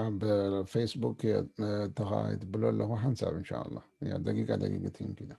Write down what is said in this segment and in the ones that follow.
ኣብ ፌስቡክ እየ፣ እ፣ ተኻይድ ብሎ ኣለኹ ሓንሳብ እንሻኣላ። ያ፣ ደቂቃ፣ ደቂቃ ትንኪዳ።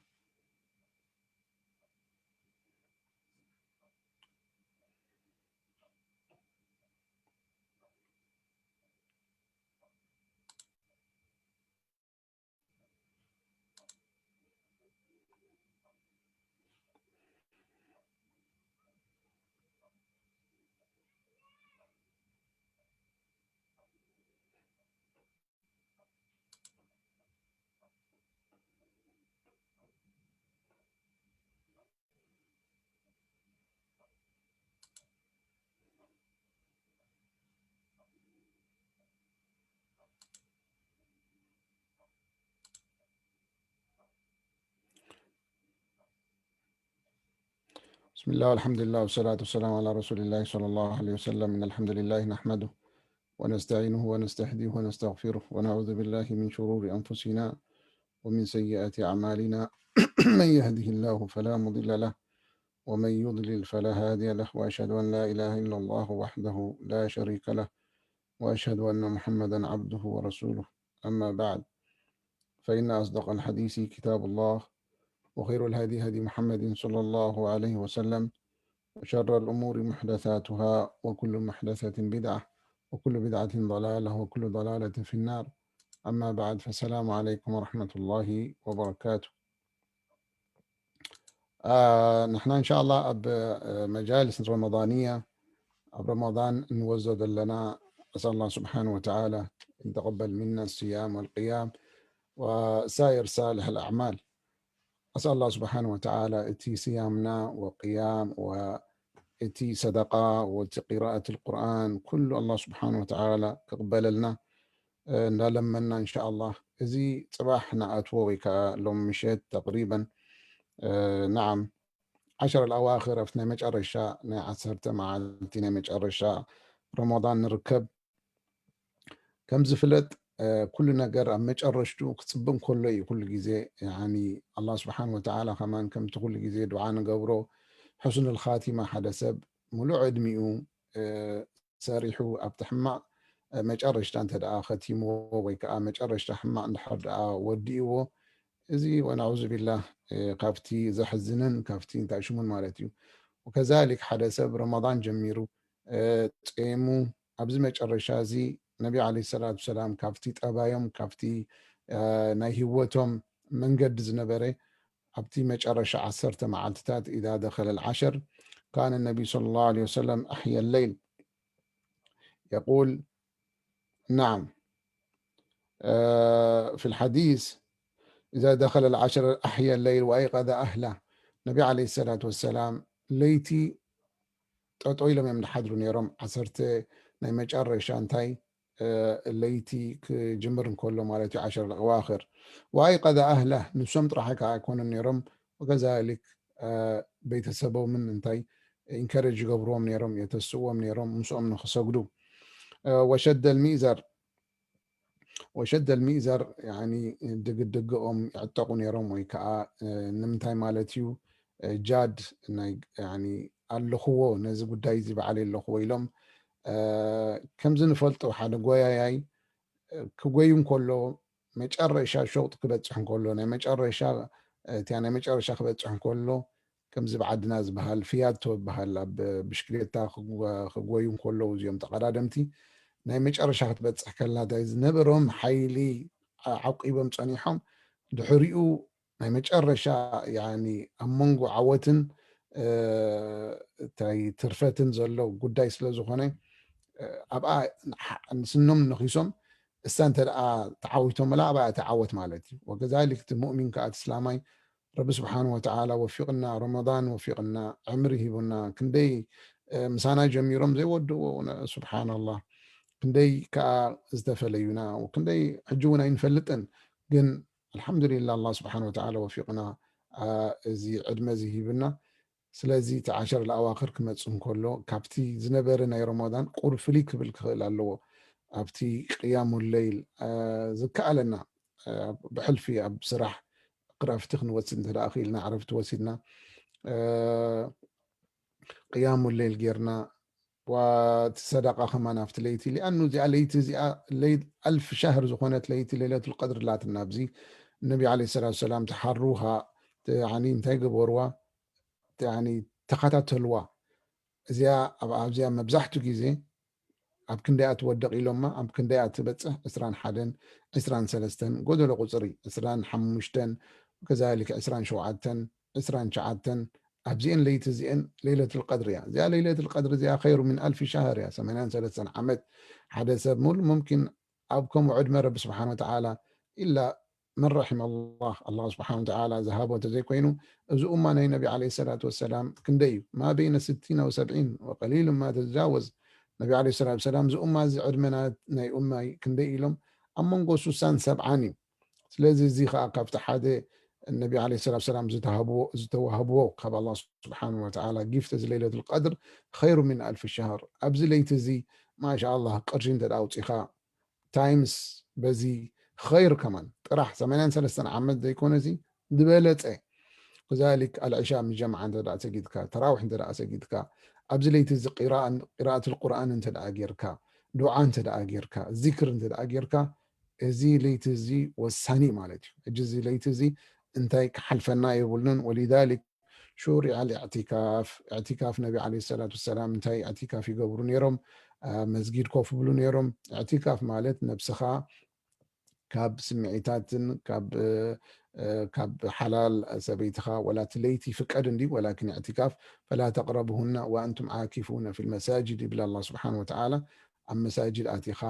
بسم الله والحمد لله والصلاة والسلام على رسول الله صلى الله عليه وسلم. إن الحمد لله نحمده ونستعينه ونستهديه ونستغفره، ونعوذ بالله من شرور أنفسنا ومن سيئات أعمالنا. من يهده الله فلا مضل له، ومن يضلل فلا هادي له، وأشهد أن لا إله إلا الله وحده لا شريك له، وأشهد أن محمدا عبده ورسوله. أما بعد، فإن أصدق الحديث كتاب الله، وخير الهدي هدي محمد صلى الله عليه وسلم، وشر الأمور محدثاتها، وكل محدثة بدعة، وكل بدعة ضلالة، وكل ضلالة في النار. أما بعد، فالسلام عليكم ورحمة الله وبركاته. آه، نحن إن شاء الله أب، آه، مجالس رمضانية، أب رمضان نوزد لنا. أسأل الله سبحانه وتعالى أن يتقبل منا الصيام والقيام وسائر صالح الأعمال. أسأل الله سبحانه وتعالى أتي صيامنا وقيام وأتي صدقة وأتي قراءة القرآن، كل الله سبحانه وتعالى كقبل لنا. እ፣ እንዳለመና እንሻኣላህ፣ እዚ ጽባሕ ንኣትዎ ወይ ከኣ ሎም ምሸት ተቕሪበን፣ እ፣ ነዓም፣ ዓሸር ኣልኣዋኽር ኣብቲ ናይ መጨረሻ፣ ናይ ዓሰርተ መዓልቲ ናይ መጨረሻ ረመዳን ንርከብ። ከም ዝፍለጥ፣ እ፣ ኩሉ ነገር ኣብ መጨረሽቱ ክጽብእ እንከሎ እዩ ኩሉ ግዜ፣ ያኒ፣ ኣላህ ስብሓን ወተዓላ ከማን ከምቲ ኩሉ ግዜ ዱዓ ንገብሮ፣ ሕስኑል ኻቲማ ሓደ ሰብ ሙሉእ ዕድሚኡ፣ እ፣ ሰሪሑ ኣብቲ ሕማቕ፣ እ፣ መጨረሽታ እንተ ደኣ ኸቲምዎ ወይ ከኣ መጨረሽታ ሕማቕ እንድሕር ደኣ ወዲእዎ፣ እዚ ወነዑዙ ቢላህ፣ እ፣ ካብቲ ዘሕዝንን ካብቲ እንታይ ሽሙን ማለት እዩ። ወከዛሊክ ሓደ ሰብ ረመዳን ጀሚሩ፣ እ፣ ጸይሙ ኣብዚ መጨረሻ እዚ ነቢ ዓለይሂ ሰላቱ ሰላም ካብቲ ጠባዮም፣ ካብቲ፣ እ፣ ናይ ህይወቶም መንገዲ ዝነበረ ኣብቲ መጨረሻ ዓሰርተ መዓልትታት إذا دخل العشر كان النبي صلى الله عليه وسلم أحيا الليل يقول نعم، آه، في الحديث إذا دخل العشر أحيا الليل وأيقظ أهله. ነቢ ዓለይሂ ሰላቱ ወሰላም ለይቲ ጠጠው ኢሎም እዮም ዝሓድሩ ነይሮም። ዓሰርተ ናይ መጨረሻ እንታይ፣ እ፣ ለይቲ ክጅምር እንከሎ ማለት እዩ፣ ዓሸር ኣዋኽር። ወኣይቀዘ ኣህለህ፣ ንሶም ጥራሕ ከኣ ኣይኮኑን ነይሮም፣ ወከዛሊክ፣ እ፣ ቤተሰቦምን እንታይ ኢንከረጅ ይገብርዎም ነይሮም፣ የተስእዎም ነይሮም ምስኦም ንኽሰግዱ። እ፣ ወሸደል ሚእዘር፣ ወሸደል ሚእዘር፣ ያኒ፣ ድግድግኦም ይዕጠቑ ነይሮም ወይ ከኣ፣ እ፣ ንምንታይ ማለት እዩ፣ እ፣ ጃድ ናይ፣ ያኒ፣ ኣለኽዎ፣ ነዚ ጉዳይ እዚ ባዕለይ ኣለኽዎ ኢሎም፣ እ፣ ከምዚ ንፈልጦ ሓደ ጎያያይ፣ እ፣ ክጎዩ እንከሎ፣ መጨረሻ ሸውጥ ክበጽሕ እንከሎ፣ ናይ መጨረሻ፣ እቲያ ናይ መጨረሻ ክበጽሕ እንከሎ፣ ከምዚ ብዓድና ዝበሃል ፊያቶ ይበሃል። ኣብ ብሽክሌታ ክጎ-፣ ክጎዩ እንከለዉ እዚኦም ተቐዳደምቲ፣ ናይ መጨረሻ ክትበጽሕ ከላ፣ እንታይ ዝነበሮም ሓይሊ ዓ-፣ ዓቂቦም ጸኒሖም፣ ድሕሪኡ ናይ መጨረሻ፣ ያኒ፣ ኣብ መንጎ ዓወትን፣ እ፣ እንታይ ትርፈትን ዘሎ ጉዳይ ስለ ዝኾነ፣ እ፣ ኣብኣ ንሓ-፣ ንስኖም ነኺሶም፣ እሳ እንተ ደኣ ተዓዊቶምላ፣ ኣብኣ እታ ዓወት ማለት እዩ። ወከዛሊክ እቲ ሙእሚን ከኣ፣ እቲ እስላማይ፣ ረቢ ስብሓን ወተዓላ ወፊቕና፣ ረመዳን ወፊቕና፣ ዕምሪ ሂቡና፣ ክንደይ፣ እ፣ ምሳና ጀሚሮም ዘይወድእዎ፣ ነ-፣ ስብሓንላህ፣ ክንደይ ከኣ ዝተፈለዩና፣ ክንደይ ሕጂ እውን ኣይንፈልጥን፣ ግን ኣልሓምዱሊላህ፣ ኣላህ ስብሓን ወተዓላ ወፊቕና፣ ኣ፣ እዚ ዕድመ እዚ ሂብና። ስለዚ እቲ ዓሸር ለኣዋኽር ክመጽእ እንከሎ፣ ካብቲ ዝነበረ ናይ ረመዳን ቁሩብ ፍልይ ክብል ክኽእል ኣለዎ። ኣብቲ ቅያሙ ለይል፣ እ፣ ዝከኣለና፣ እ፣ ብሕልፊ ኣብ ስራሕ ዕረፍቲ ክንወስድ እንተ ደኣ ክኢልና፣ ዕረፍቲ ወሲድና፣ እ፣ ቅያሙ ለይል ጌርና፣ ወቲ ሰደቃ ከማን ኣብቲ ለይቲ፣ ሊኣኑ እዚኣ ለይቲ እዚኣ ለይ-፣ ኣልፍ ሻህር ዝኾነት ለይቲ ለይለቱል ቀድር ላትና። ኣብዚ ነቢ ዓለይሂ ሰላቱ ሰላም ተሓሩሃ፣ ተ-፣ ያኒ እንታይ ገበርዋ? ያኒ ተኸታተልዋ። እዚኣ ኣብ-፣ ኣብዚኣ መብዛሕቱ ግዜ ኣብ ክንደያ ትወድቕ ኢሎማ፣ ኣብ ክንደያ ትበጽሕ? ዕስራን ሓደን፣ ዕስራን ሰለስተን፣ ጎደሎ ቁጽሪ፣ ዕስራን ሓሙሽተን፣ ከዛሊክ ዕስራን ሸውዓተን፣ ዕስራን ትሽዓተን፣ ኣብዚኤን ለይቲ እዚኤን ለይለቱል ቀድር እያ። እዚኣ ለይለቱል ቀድር እዚኣ ኸይሩ ሚን ኣልፊ ሻህር እያ። ሰማንያን ሰለስተን ዓመት ሓደ ሰብ ሙሉ ሙምኪን ኣብ ከምኡ ዕድመ ረቢ ስብሓን ወተዓላ ኢላ መን ረሒመ ኣላህ፣ ኣላህ ስብሓን ወተዓላ ዝሃቦ እንተዘይኮይኑ፣ እዚ ኡማ ናይ ነቢ ዓለይሂ ሰላቱ ወሰላም ክንደይ እዩ? ማ በይነ ስቲን ወሰብዒን ወቀሊሉ ማ ተጃወዝ። ነቢ ዓለይሂ ሰላቱ ወሰላም፣ እዚ ኡማ እዚ ዕድመ ና-፣ ናይ ኡማይ ክንደይ ኢሎም ኣብ መንጎ ሱሳን ሰብዓን እዩ። ስለዚ እዚ ኸዓ ካብቲ ሓደ ነቢ ዓለይሂ ሰላቱ ወሰላም ዝተሃብዎ፣ ዝተዋህብዎ ካብ ኣላህ ስብሓን ወተዓላ ጊፍት እዚ ለይለቱል ቀድር ኸይሩ ሚን ኣልፊ ሻህር። ኣብዚ ለይቲ እዚ ማሻ ኣላህ ቅርሺ እንተ ደኣ ኣውፂኻ ታይምስ በዚ ኸይር ከማን ጥራሕ ሰማንያን ሰለስተን ዓመት ዘይኮነ እዚ ዝበለፀ። ከዛሊክ ኣልዕሻ ምስ ጀምዓ እንተ ደኣ ሰጊድካ፣ ተራዊሕ እንተ ደኣ ሰጊድካ፣ ኣብዚ ለይቲ እዚ ቂራኣን-፣ ቂራኣት ልቁርኣን እንተ ደኣ ጌርካ፣ ዱዓ እንተ ደኣ ጌርካ፣ ዚክር እንተ ደኣ ጌርካ፣ እዚ ለይቲ እዚ ወሳኒ ማለት እዩ። ሕጂ እዚ ለይቲ እዚ እንታይ ክሓልፈና የብሉን። ወሊዛሊክ ሹሪዐ ልእዕቲካፍ፣ እዕቲካፍ ነቢ ዓለይሂ ሰላቱ ወሰላም እንታይ እዕቲካፍ ይገብሩ ነይሮም? ኣብ መስጊድ ኮፍ ይብሉ ነይሮም። እዕቲካፍ ማለት ነብስኻ ካብ ስምዒታትን ካብ፣ እ፣ ካብ ሓላል ሰበይትኻ፣ ወላ እቲ ለይቲ ይፍቀድ እንዲ፣ ወላኪን እዕቲካፍ፣ ፈላ ተቅረብሁና ወኣንቱም ዓኪፉነ ፊል መሳጅድ ይብል ኣላህ ስብሓን ወተዓላ። ኣብ መሳጅድ ኣቲኻ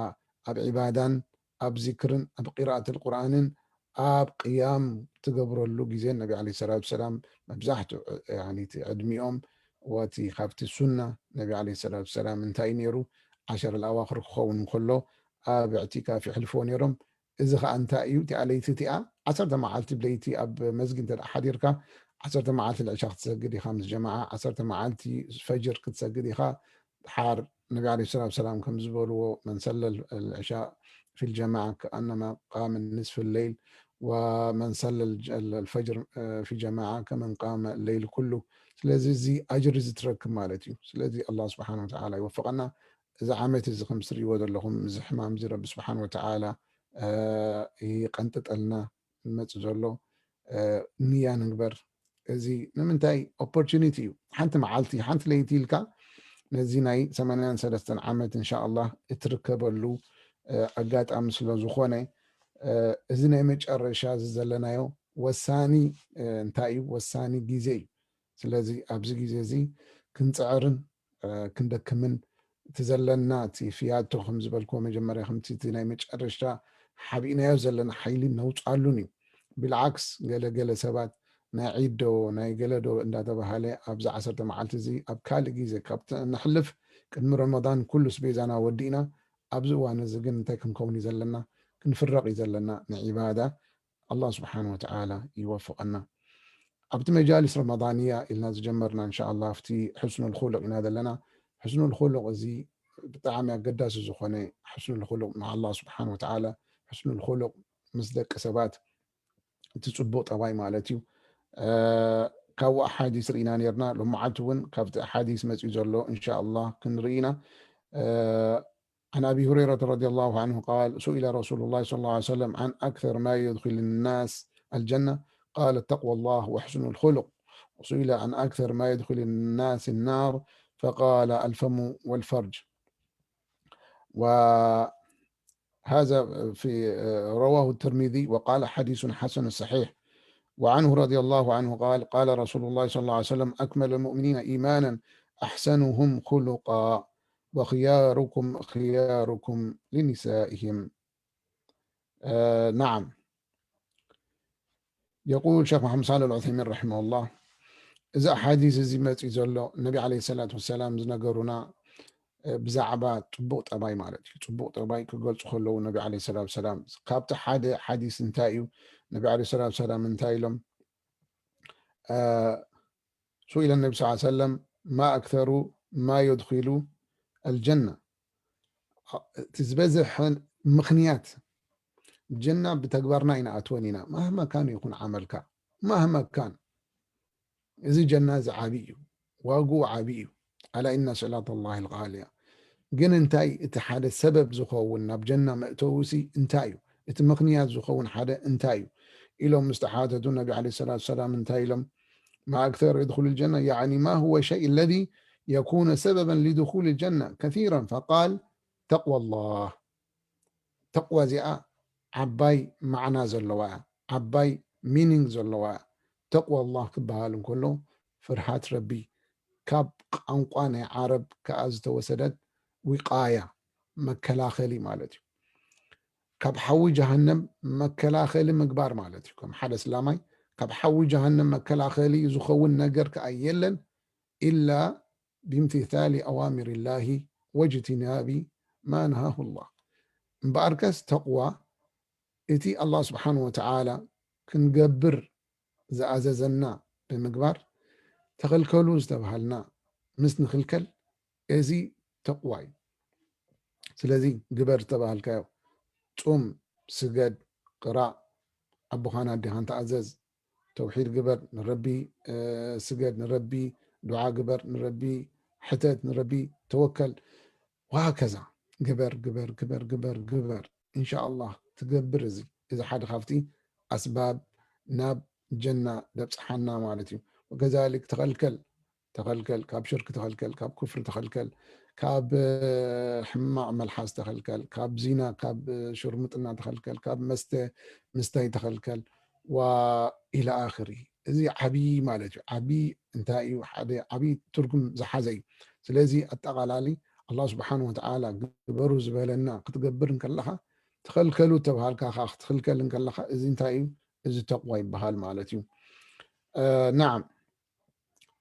ኣብ ዒባዳን ኣብ ዚክርን ኣብ ቂራኣት ልቁርኣንን ኣብ ቅያም ትገብረሉ ግዜ ነቢ ዓለይሂ ሰላቱ ወሰላም መብዛሕትኡ፣ ያኒ፣ እቲ ዕድሚኦም ወቲ ካብቲ ሱና ነቢ ዓለይሂ ሰላቱ ወሰላም እንታይ ነይሩ? ዓሸር ኣልኣዋኽር ክኸውን እንከሎ ኣብ እዕቲካፍ የሕልፍዎ ነይሮም። እዚ ኸዓ እንታይ እዩ? እቲኣ ለይቲ እቲኣ ዓሰርተ መዓልቲ ብለይቲ ኣብ መስጊድ እንተ ደኣ ሓዲርካ፣ ዓሰርተ መዓልቲ ልዕሻ ክትሰግድ ኢኻ ምስ ጀማዓ፣ ዓሰርተ መዓልቲ ፈጅር ክትሰግድ ኢኻ። ድሓር ነቢ ዓለይሂ ሰላቱ ወሰላም ከም ዝበልዎ፣ መን ሰለ ልዕሻ ፊል ጀማዓ ከኣነማ ቃመ ንስፍ ለይል፣ ወመን ሰለ ልፈጅር ፊ ጀማዓ ከመን ቃመ ለይል ኩሉ። ስለዚ እዚ ኣጅሪ እዚ ትረክብ ማለት እዩ። ስለዚ ኣላህ ስብሓን ወተዓላ ይወፍቐና። እዚ ዓመት እዚ ከም ትርእይዎ ዘለኹም፣ እዚ ሕማም እዚ ረቢ ስብሓን ወተዓላ፣ እ፣ ይቐንጥጠልና ዝመጽእ ዘሎ፣ እ፣ ንያ ንግበር። እዚ ንምንታይ ኦፖርቹኒቲ እዩ። ሓንቲ መዓልቲ፣ ሓንቲ ለይቲ ኢልካ ነዚ ናይ ሰማንያን ሰለስተን ዓመት እንሻ ኣላህ እትርከበሉ፣ እ፣ ኣጋጣሚ ስለ ዝኾነ፣ እ፣ እዚ ናይ መጨረሻ እዚ ዘለናዮ ወሳኒ፣ እ፣ እንታይ እዩ? ወሳኒ ግዜ እዩ። ስለዚ ኣብዚ ግዜ እዚ ክንጽዕርን፣ እ፣ ክንደክምን፣ እቲ ዘለና፣ እቲ ፍያቶ ከም ዝበልክዎ መጀመርያ፣ ከምቲ እቲ ናይ መጨረሽታ ሓቢእናዮ ዘለና ሓይሊ ነውጽኣሉን እዩ። ብልዓክስ፣ ገለ ገለ ሰባት ናይ ዒድ ዶ ናይ ገለ ዶ እንዳተባሃለ ኣብዚ ዓሰርተ መዓልቲ እዚ ኣብ ካልእ ግዜ ካብ ተ-፣ ነሕልፍ፣ ቅድሚ ረመዳን ኩሉ ስቤዛና ወዲእና፣ ኣብዚ እዋን እዚ ግን እንታይ ክንከውን እዩ ዘለና? ክንፍረቕ እዩ ዘለና ንዒባዳ። ኣላህ ስብሓን ወተዓላ ይወፍቐና። ኣብቲ መጃሊስ ረመዳንያ ኢልና ዝጀመርና፣ እንሻ ኣላህ፣ ኣብቲ ሕስኑል ኹሉቕ ኢና ዘለና። ሕስኑል ኹሉቕ እዚ ብጣዕሚ ኣገዳሲ ዝኾነ፣ ሕስኑል ኹሉቕ ንኣላህ ስብሓን ወተዓላ፣ ሕስኑል ኹሉቕ ምስ ደቂ ሰባት እቲ ጽቡቕ ጠባይ ማለት እዩ። እ፣ ካብኡ ኣሓዲስ ርኢና ነርና። ሎመዓልቲ እውን ካብቲ ኣሓዲስ መጺኡ ዘሎ እንሻ ኣላህ ክንርኢ ኢና። እ፣ عن أبي هريرة رضي الله عنه قال: سئل رسول الله صلى الله عليه وسلم عن أكثر ما يدخل الناس الجنة، قال: تقوى الله وحسن الخلق. وسئل عن أكثر ما يدخل الناس النار، فقال: الفم والفرج. وهذا في، رواه الترمذي وقال: حديث حسن صحيح. وعنه رضي الله عنه قال: قال رسول الله صلى الله عليه وسلم: أكمل المؤمنين إيمانا أحسنهم خلقا وخياركم خياركم لنسائهم. آه، نعم. يقول شيخ محمد صالح العثيمين رحمه الله، እዚ ሓዲስ እዚ መፂኡ ዘሎ ነቢ ዓለይሂ ሰላቱ ወሰላም ዝነገሩና፣ እ፣ ብዛዕባ ፅቡቕ ጠባይ ማለት እዩ። ፅቡቕ ጠባይ ክገልፁ ከለዉ ነቢ ዓለይሂ ሰላቱ ወሰላም ካብቲ ሓደ ሓዲስ እንታይ እዩ? ነቢ ዓለይሂ ሰላቱ ወሰላም እንታይ ኢሎም? እ፣ سئل النبي صلى الله عليه وسلم: ما أكثر ما يدخل الجنة؟ እቲ ዝበዝሐ ምኽንያት ጀና ብተግባርና ኣይንኣትወን ኢና። ማህማ ካን ይኹን ዓመልካ፣ ማህማ ካን፣ እዚ ጀና እዚ ዓብዪ እዩ፣ ዋግኡ ዓብዪ እዩ። ኣላ ኢነ ስዕላት ኣላህ ልቃልያ። ግን እንታይ እቲ ሓደ ሰበብ ዝኸውን ናብ ጀና መእተዊ ሲ እንታይ እዩ? እቲ ምኽንያት ዝኸውን ሓደ እንታይ እዩ? ኢሎም ምስ ተሓተቱ ነቢ ዓለይሂ ሰላቱ ሰላም እንታይ ኢሎም? ما أكثر يدخل الجنة يعني ما هو الشيء الذي يكون سببا لدخول الجنة كثيرا فقال تقوى الله። ተቕዋ እዚኣ ዓባይ ማዕና ዘለዋ እያ፣ ዓባይ ሚኒንግ ዘለዋ እያ። ተቕዋ ኣላህ ክበሃል እንከሎ ፍርሃት ረቢ ካብ ቋንቋ ናይ ዓረብ ከኣ ዝተወሰደት ዊቃያ መከላኸሊ ማለት እዩ። ካብ ሓዊ ጀሃነም መከላኸሊ ምግባር ማለት እዩ። ከም ሓደ እስላማይ ካብ ሓዊ ጀሃነም መከላኸሊ ዝኸውን ነገር ከኣ የለን ኢላ ብምትታሊ ኣዋሚር ላሂ ወጅትናቢ ማ ነሃሁ ላህ። እምበኣርከስ ተቕዋ እቲ ኣላህ ስብሓን ወተዓላ ክንገብር ዝኣዘዘና ብምግባር ተኸልከሉ ዝተብሃልና ምስ ንኽልከል እዚ ተቕዋ እዩ። ስለዚ ግበር ዝተባሃልካዮ ጹም፣ ስገድ፣ ቅራእ፣ ኣቦኻን ኣዴኻን ተኣዘዝ፣ ተውሒድ ግበር፣ ንረቢ ስገድ፣ ንረቢ ዱዓ ግበር፣ ንረቢ ሕተት፣ ንረቢ ተወከል፣ ወሃከዛ ግበር ግበር ግበር ግበር ግበር። እንሻ ኣላህ ትገብር። እዚ እዚ ሓደ ካብቲ ኣስባብ ናብ ጀና ደብፅሓና ማለት እዩ። ወከዛሊክ ተኸልከል ተኸልከል፣ ካብ ሽርክ ተኸልከል፣ ካብ ኩፍሪ ተኸልከል፣ ካብ ሕማቕ መልሓስ ተኸልከል፣ ካብ ዚና ካብ ሽርሙጥና ተኸልከል፣ ካብ መስተ ምስታይ ተኸልከል፣ ወኢላ ኣኽሪ። እዚ ዓብዪ ማለት እዩ። ዓብዪ እንታይ እዩ? ሓደ ዓብዪ ትርጉም ዝሓዘ እዩ። ስለዚ ኣጠቓላሊ ኣላህ ስብሓን ወተዓላ ግበሩ ዝበለና ክትገብር እንከለኻ፣ ተኸልከሉ ተብሃልካ ከዓ ክትኽልከል እንከለኻ፣ እዚ እንታይ እዩ? እዚ ተቕዋ ይበሃል ማለት እዩ። ናዓም።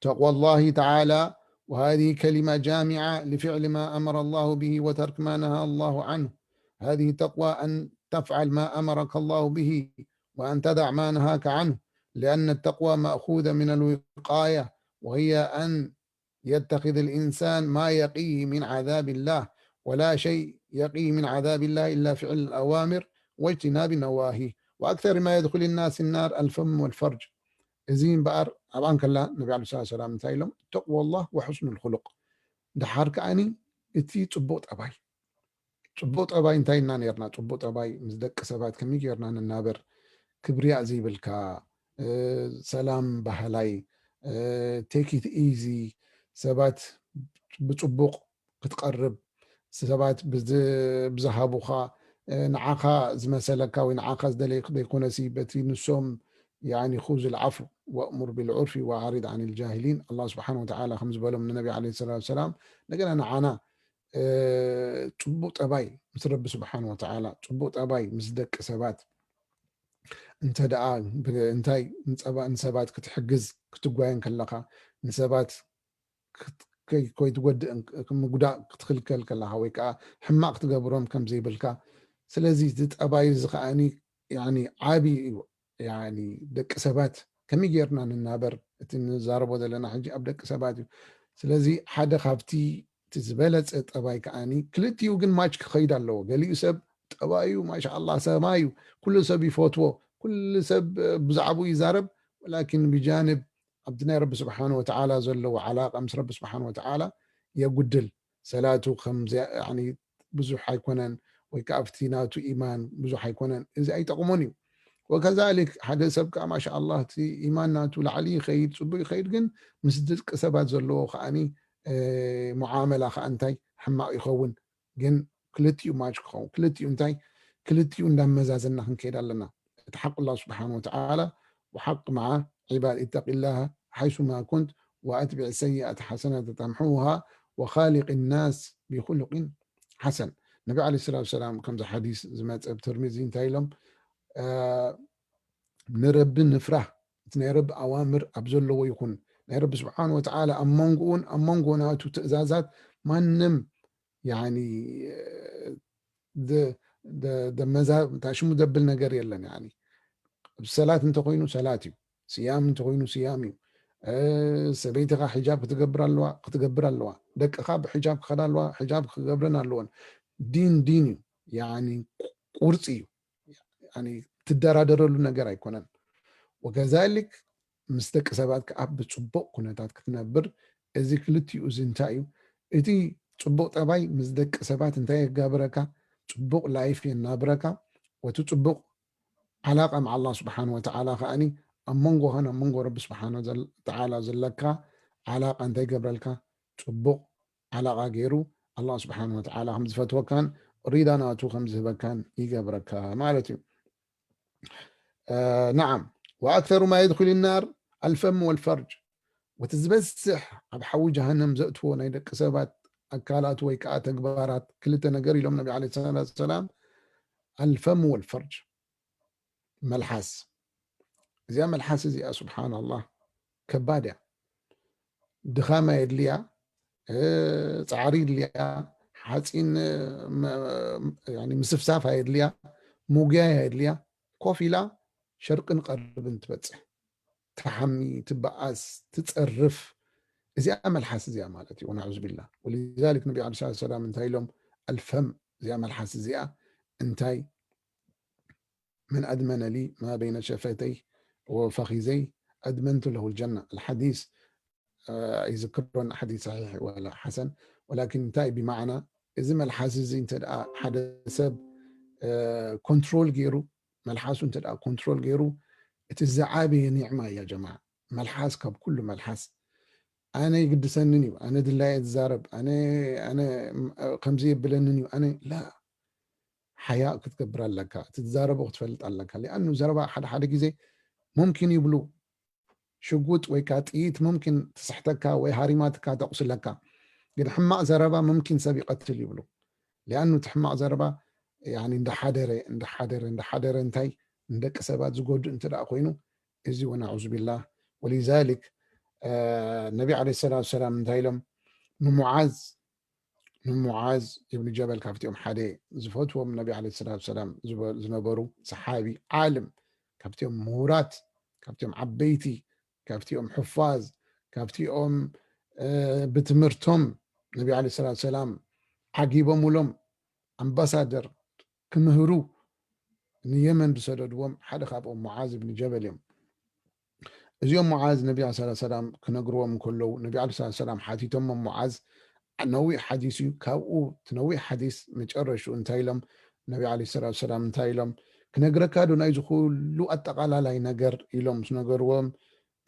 تقوى الله تعالى، وهذه كلمة جامعة لفعل ما أمر الله به وترك ما نهى الله عنه. هذه التقوى أن تفعل ما أمرك الله به وأن تدع ما نهاك عنه، لأن التقوى مأخوذة من الوقاية، وهي أن يتخذ الإنسان ما يقيه من عذاب الله، ولا شيء يقيه من عذاب الله إلا فعل الأوامر واجتناب النواهي، وأكثر ما يدخل الناس النار الفم والفرج. እዚ እምበኣር ኣብኣ እንከላ ነቢ ዓለይሂ ሰላቱ ሰላም እንታይ ኢሎም? ተቕዋ ላህ ወሑስኑል ኹሉቕ። ደሓር ከኣኒ እቲ ጽቡቕ ጠባይ። ጽቡቕ ጠባይ እንታይ ኢልና ነርና? ጽቡቕ ጠባይ ምስ ደቂ ሰባት ከመይ ጌርና ንናበር? ክብርያእ ዘይብልካ፣ ሰላም በሃላይ፣ take it easy፣ ሰባት ብጽቡቕ ክትቐርብ፣ ሰባት ብዝሃቡኻ ንዓኻ ዝመሰለካ ወይ ንዓኻ ዝደለየ ዘይኮነሲ በቲ ንሶም يعني خذ العفو وأمر بالعرف وأعرض عن الجاهلين። ኣላህ ስብሓን ወተዓላ ከም ዝበሎም ንነቢ ዓለይሂ ሰላቱ ሰላም፣ እንደገና ንዓና ጽቡቕ ጠባይ ምስ ረቢ ስብሓን ወተዓላ፣ ጽቡቕ ጠባይ ምስ ደቂ ሰባት እንተ ደኣ እንታይ ንሰባት ክትሕግዝ ክትጓየን ከለኻ፣ ንሰባት ከይትጎድእ ምጉዳእ ክትኽልከል ከለኻ ወይ ከዓ ሕማቕ ክትገብሮም ከም ዘይብልካ። ስለዚ እዚ ጠባይ እዚ ከዓኒ ዓብዪ እዩ። ደቂ ሰባት ከመይ ጌርና ንናበር? እቲ ንዛረቦ ዘለና ሕጂ ኣብ ደቂ ሰባት እዩ። ስለዚ ሓደ ካብቲ እቲ ዝበለፀ ጠባይ ከዓኒ ክልቲኡ ግን ማች ክኸይድ ኣለዎ። ገሊኡ ሰብ ጠባዩ ማሻኣላ ሰማይ እዩ፣ ኩሉ ሰብ ይፈትዎ፣ ኩሉ ሰብ ብዛዕባኡ ይዛረብ። ወላኪን ብጃንብ ኣብቲ ናይ ረቢ ስብሓን ወተዓላ ዘለዎ ዓላቃ ምስ ረቢ ስብሓን ወተዓላ የጉድል። ሰላቱ ብዙሕ ኣይኮነን ወይ ከዓ ኣብቲ ናቱ ኢማን ብዙሕ ኣይኮነን፣ እዚ ኣይጠቕሞን እዩ። ወከዛሊክ ሓደ ሰብ ከዓ ማሻኣላ እቲ ኢማን ናቱ ላዕሊ ይኸይድ፣ ፅቡቅ ይኸይድ፣ ግን ምስ ደቂ ሰባት ዘለዎ ከዓኒ ሙዓመላ ከዓ እንታይ ሕማቕ ይኸውን። ግን ክልቲኡ ማች ክኸውን፣ ክልቲኡ እንታይ ክልቲኡ እንዳመዛዘና ክንከይድ ኣለና። እቲ ሓቅ ኣላህ ስብሓን ወተዓላ وحق مع عباد اتق الله حيث ما كنت وأتبع السيئة حسنة تمحوها وخالق الناس بخلق حسن። ነቢ ዓለይሂ ሰላቱ ሰላም ከምዚ ሓዲስ ዝመፀ ብትርሚዚ እንታይ ኢሎም? ንረቢ ንፍራህ፣ እቲ ናይ ረቢ ኣዋምር ኣብ ዘለዎ ይኹን። ናይ ረቢ ስብሓን ወተዓላ ኣብ መንጎኡን ኣብ መንጎ ናቱ ትእዛዛት ማንም ያኒ ደመዛ ሽሙ ዘብል ነገር የለን። ያኒ ሰላት እንተኮይኑ ሰላት እዩ፣ ስያም እንተኮይኑ ስያም እዩ። ሰበይትኻ ሒጃብ ክትገብር ኣለዋ፣ ክትገብር ኣለዋ። ደቅኻ ብሒጃብ ክኸዳ ኣለዋ፣ ሒጃብ ክገብረን ኣለወን። ዲን ዲን እዩ። ያኒ ቁርፂ እዩ። ትደራደረሉ ነገር ኣይኮነን። ወከዛሊክ ምስ ደቂ ሰባት ከዓ ብፅቡቅ ኩነታት ክትነብር እዚ ክልቲኡ እዚ እንታይ እዩ? እቲ ጽቡቕ ጠባይ ምስ ደቂ ሰባት እንታይ የጋብረካ? ጽቡቕ ላይፍ የናብረካ። ወቲ ጽቡቕ ዓላቃ መዓ ኣላህ ስብሓን ወተዓላ ከዓኒ ኣብ መንጎኻን ኣብ መንጎ ረቢ ስብሓን ወተዓላ ዘለካ ዓላቃ እንታይ ገብረልካ? ጽቡቕ ዓላቃ ገይሩ ኣላህ ስብሓን ወተዓላ ከም ዝፈትወካን ሪዳ ናቱ ከም ዝህበካን ይገብረካ ማለት እዩ። ነዓም ወኣክተሩ ማ የድኩል ናር ኣልፈም ወልፈርጅ። ወቲ ዝበዝሕ ኣብ ሓዊ ጀሃነም ዘእትዎ ናይ ደቂ ሰባት ኣካላት ወይ ከዓ ተግባራት ክልተ ነገር ኢሎም ነቢ ዓለይሂ ሰላቱ ሰላም፣ ኣልፈም ወልፈርጅ፣ መልሓስ። እዚኣ መልሓስ እዚኣ ስብሓናላህ ከባድ እያ። ድኻማ የድልያ፣ እ፣ ፃዕሪ የድልያ፣ ሓፂን፣ እ፣ መ-፣ ያኒ ምስፍሳፍ ኣየድልያ፣ ሙጉያይ ኣየድልያ፣ ኮፍ ኢላ ሸርቅን ቀርብን ትበፅሕ፣ ትሓሚ፣ ትበኣስ፣ ትፀርፍ። እዚኣ መልሓስ እዚኣ ማለት እዩ። ወናዑዝ ቢላ። ወሊዛሊክ ነቢ ዓለይሂ ሰላቱ ሰላም እንታይ ኢሎም? ኣልፈም፣ እዚኣ መልሓስ እዚኣ እንታይ? መን ኣድመነ ሊ ማ በይነ ሸፈተይ ወፈኺዘይ ኣድመንቱ ለሁ ልጀና። ኣልሓዲስ ኣይዝክሮን ሓዲስ ሰሒሕ ወላ ሓሰን፣ ወላኪን እንታይ ብማዕና፣ እዚ መልሓስ እዚ እንተ ደኣ ሓደ ሰብ ኮንትሮል ገይሩ፣ መልሓሱ እንተ ደኣ ኮንትሮል ገይሩ፣ እቲ ዝዓበየ ኒዕማ እያ ጀማዓ። መልሓስ ካብ ኩሉ መልሓስ፣ ኣነ ይግድሰንን እዩ፣ ኣነ ድላየ ዝዛረብ፣ ኣነ ኣነ ከምዚ የብለንን እዩ፣ ኣነ ላ ሓያእ ክትገብር ኣለካ፣ እቲ ትዛረቦ ክትፈልጥ ኣለካ። ሊኣኑ ዘረባ ሓደ ሓደ ግዜ ሙምኪን ይብሉ ሽጉጥ ወይ ከዓ ጥይት ሙምኪን ትስሕተካ ወይ ሃሪማትካ ተቑስለካ። ግን ሕማቕ ዘረባ ሙምኪን ሰብ ይቐትል ይብሉ። ሊኣኑ እቲ ሕማቕ ዘረባ ያኒ እንዳሓደረ እንዳሓደረ እንዳሓደረ እንታይ ንደቂ ሰባት ዝጎድእ እንተ ደኣ ኮይኑ እዚ ወናዑዝ ቢላህ። ወሊዛሊክ ነቢ ዓለይሂ ሰላቱ ሰላም እንታይ ኢሎም ንሙዓዝ ንሙዓዝ ኢብን ጀበል ካብቲኦም ሓደ ዝፈትዎም ነቢ ዓለይሂ ሰላቱ ሰላም ዝበ-፣ ዝነበሩ ሰሓቢ ዓልም፣ ካብቲኦም ምሁራት፣ ካብቲኦም ዓበይቲ፣ ካብቲኦም ሑፋዝ፣ ካብቲኦም፣ እ፣ ብትምህርቶም ነቢ ዓለይሂ ሰላቱ ሰላም ዓጊቦምሎም ኣምባሳደር ክምህሩ ንየመን ዝሰደድዎም ሓደ ካብኦም ሙዓዝ ኢብን ጀበል እዮም። እዚኦም ሙዓዝ ነቢ ዓለይሂ ሰላቱ ሰላም ክነግርዎም እንከለዉ፣ ነቢ ዓለይሂ ሰላቱ ሰላም ሓቲቶሞም፣ ሙዓዝ ነዊሕ ሓዲስ እዩ። ካብኡ እቲ ነዊሕ ሓዲስ መጨረሽኡ እንታይ ኢሎም? ነቢ ዓለይሂ ሰላቱ ሰላም እንታይ ኢሎም? ክነግረካ ዶ ናይዚ ኩሉ ኣጠቓላላይ ነገር? ኢሎም ምስ ነገርዎም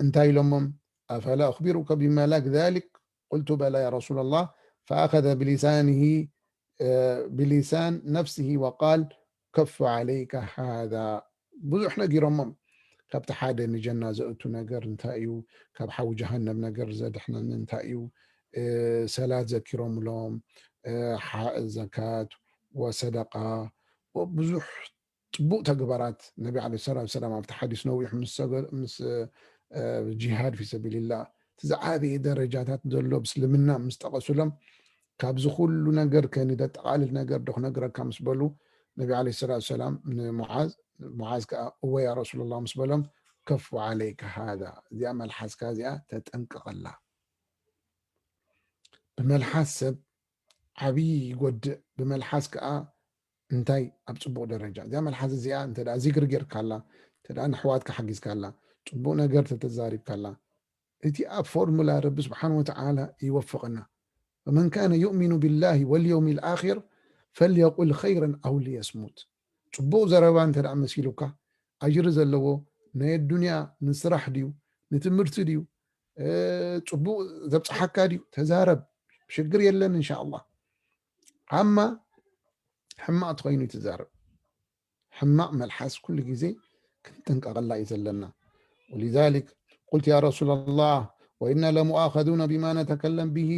እንታይ ኢሎሞም? ኣፈላ ኡኽቢሩከ ቢመላክ ዛሊክ? ቁልቱ በላ ያ ረሱለላህ። ፈኣኸዘ ብሊሳኒሂ፣ እ፣ ብሊሳን ነፍሲሂ ወቃል ከፉ ዓለይከ ሃዛ። ብዙሕ ነጊሮሞም። ካብቲ ሓደ ንጀና ዘእቱ ነገር እንታይ እዩ? ካብ ሓዊ ጀሃነም ነገር ዘድሕነኒ እንታይ እዩ? እ፣ ሰላት ዘኪሮምሎም፣ እ፣ ሓ-፣ ዘካት ወሰደቃ ወብዙሕ ጽቡቕ ተግባራት ነቢ ዓለይሂ ሰላቱ ሰላም ኣብቲ ሓዲስ ነዊሕ ምስ ሰገ-፣ ምስ፣ እ፣ ጂሃድ ፊ ሰቢልላህ እቲ ዝዓበየ ደረጃታት ዘሎ ብእስልምና ምስ ጠቐሱሎም፣ ካብዚ ኩሉ ነገር ከ ንደጠቓልል ነገር ዶ ክነግረካ ምስ በሉ፣ ነቢ ዓለይሂ ሰላቱ ሰላም ንሙዓዝ፣ ሙዓዝ ከኣ እወ ያ ረሱለላህ ምስ በሎም፣ ከፉ ዓለይከ ሃዛ፣ እዚኣ መልሓስካ እዚኣ ተጠንቀቐላ። ብመልሓስ ሰብ ዓብዪ ይጎድእ፣ ብመልሓስ ከኣ እንታይ ኣብ ጽቡቕ ደረጃ። እዚኣ መልሓስ እዚኣ እንተ ደኣ ዚግሪ ጌርካላ፣ እንተ ደኣ ንኣሕዋትካ ሓጊዝካላ፣ ጽቡቕ ነገር ተተዛሪብካላ፣ እቲ ኣብ ፎርሙላ ረቢ ስብሓን ወተዓላ ይወፍቐና። ፈመን ካነ ዩእሚኑ ቢላሂ ወልየውሚ ልኣኺር ፈልየቁል ኸይረን ኣው ልየስሙት። ጽቡቕ ዘረባ እንተ ደኣ መሲሉካ፣ ኣጅሪ ዘለዎ ናይ ኣዱንያ ንስራሕ ድዩ ንትምህርቲ ድዩ፣ እ፣ ጽቡቕ ዘብጽሓካ ድዩ፣ ተዛረብ። ሽግር የለን እንሻ ኣላህ። ኣማ ሕማቕ ተኾይኑ ትዛረብ። ሕማቕ መልሓስ ኩሉ ግዜ ክንጥንቀቐላ እዩ ዘለና። ወሊዛሊክ ቁልት ያ ረሱለላህ ወኢና ለሙኣኸዙነ ቢማ ነተከለም ብሂ።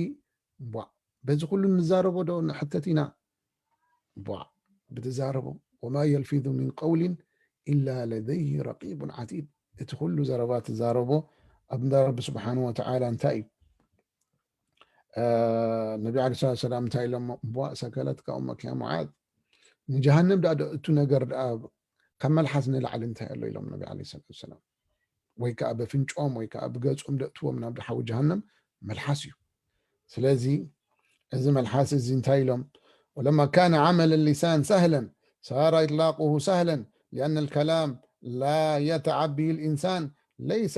ቧዕ፣ በዚ ኩሉ ንዛረቦ ዶ ንሕተት ኢና? ቧዕ፣ ብትዛረቦ። ወማ የልፊዙ ሚን ቀውሊን ኢላ ለደይሂ ረቂቡን ዓቲድ። እቲ ኩሉ ዘረባ ትዛረቦ ኣብ እንዳ ረቢ ስብሓን ወተዓላ እንታይ እዩ? እ፣ ነቢ ዓለይሂ ሰላቱ ሰላም እንታይ ኢሎሞ? እምቧእ ሰከለትካ ኡመክ ያ ሙዓዝ። ንጀሃነም ደኣ ዶ እቱ ነገር ደኣ ካብ መልሓስ ንላዕሊ እንታይ ኣሎ ኢሎም ነቢ ዓለይሂ ሰላቱ ሰላም። ወይ ከኣ በፍንጮም ወይ ከኣ ብገጾም ደእትዎም ናብ ሓዊ ጀሃነም መልሓስ እዩ። ስለዚ እዚ መልሓስ እዚ እንታይ ኢሎም? ወለማ ካነ ዓመል ሊሳን ሰህለን ሳረ ኢጥላቁሁ ሰህለን ሊአነ ልከላም ላ የተዓብ ብሂ ልኢንሳን ለይሰ